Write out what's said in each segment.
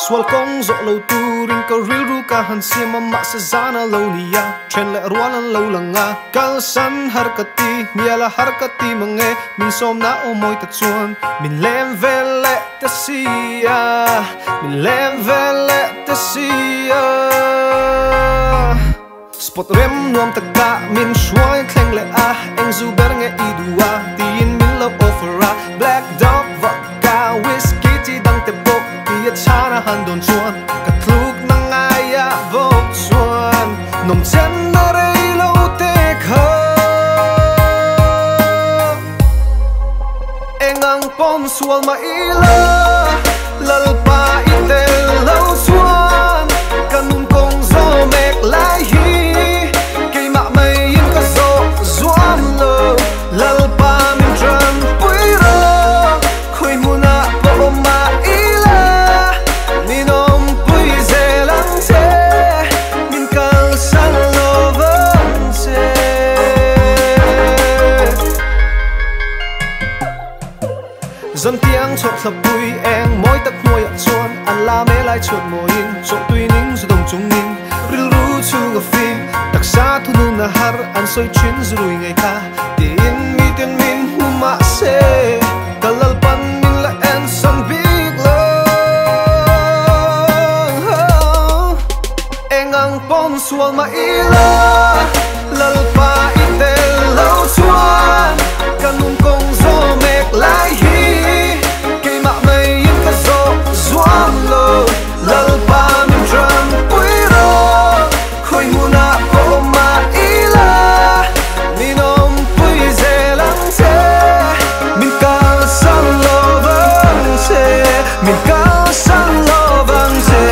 Sual kawng zawh lo turin ka rilru ka han siam a, mahse zan a lo ni a, then leh rual an lo lang a. Kalsan har ka ti, hnial a har ka ti mang e, min sawmna aw mawi tak chuan min lem vel leh ta si a, min lem vel leh ta si a. Spot rem nuam takah min hruai thleng leh a, eng zu ber nge i duh a tiin min lo offer a, Black Dog vodka whiskey chi dang te pawh ti a chhan a han dawn chuan ka tluk na ngai a bawk chuan nawm chen na rei lo te kha. Eng ang pawn sual mah ila Lalpa i tel lo chuan ka nun kawng zawh mek lai hi keimah maiin ka zawh zuam lo. Lalpa min tanpui rawh, khawi hmunah pawh awm mah ila min awmpui zel ang che, min kalsan lo vang che. Zantiang chhawrhthla pui eng mawi tak hnuaiah chuan an la me lai chhuat mawiin chawhtui ning zu dawng chungin rilru chhung a fim taksa thunun a har an sawi thin zurui ngei kha tiin miten min hmu mahse ka lalpan min la ensan bik lo. Eng ang pawn sual mah ila Lalpa i tel lo chuan ka nun kawng zawh mek lai hi keimah maiin ka zawh zuam lo. Lalpa min tanpui rawh, khawi hmunah pawh awm mah ila min awmpui zel ang che, min kalsan lo vang che, min kalsan lo vang che.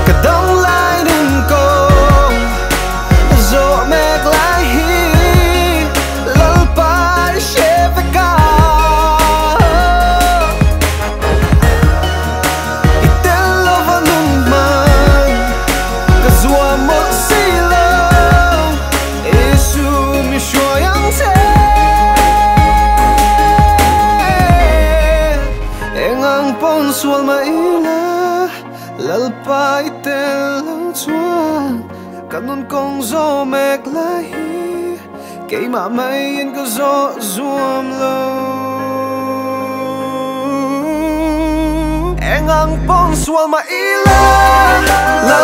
Ka dam lai nun kawng zawh mek lai hi Lalpa i hre vek a, i tel lova nun hman ka zuam mawlh si lo, Isu mi hruai ang che. Eng ang pawn sual mah ila Lalpa i tel lo chuan ka nun kawng zawh mek lai hi keimah maiin ka zawh zuam lo. Eng ang pawn sual mah ila Lalpa.